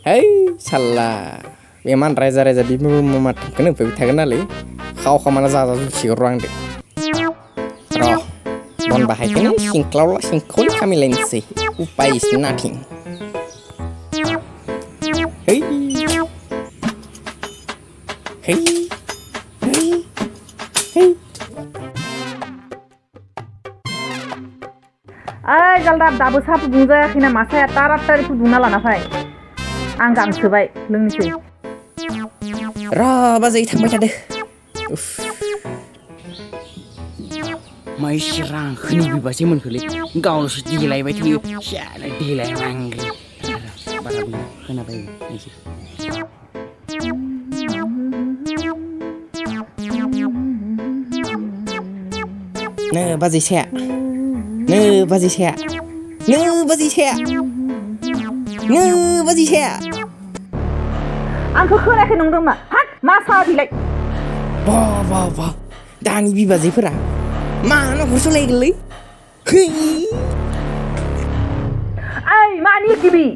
है साल्ला एमान रायजा रायजा बिबो माथामखौनो होफैबाय थागोन नालै खाव खामाना जाजा जुसिगोन र' आंदो र' बन बाहायखोनो सिंखौल खामिलायनोसै उपाय इज नाथिं है है है है ओइ जालदाब दाबो साहा फुदुंजायाखै नामा साया तारातारि फुदुंना लाना फै आं गांसोबाय लोंनोसै र' बाजै थांबाय थादो माइ सिरां खोनि बिबासै मोनखोलै गावल'सो देलायबाय थायो सियालाय देलायनांगौ बारा बुङो खोनाबाय नोंसोर नो बाजै साया नो बाजै साया नो बाजै साया नो बाजै साया आंखौ खोनायाखै नंदों मा हाट मा साहा बिलाइ बा दानि बिबाजैफोरा मा न'खर सलायगोनलै है ओइ मानि गिबि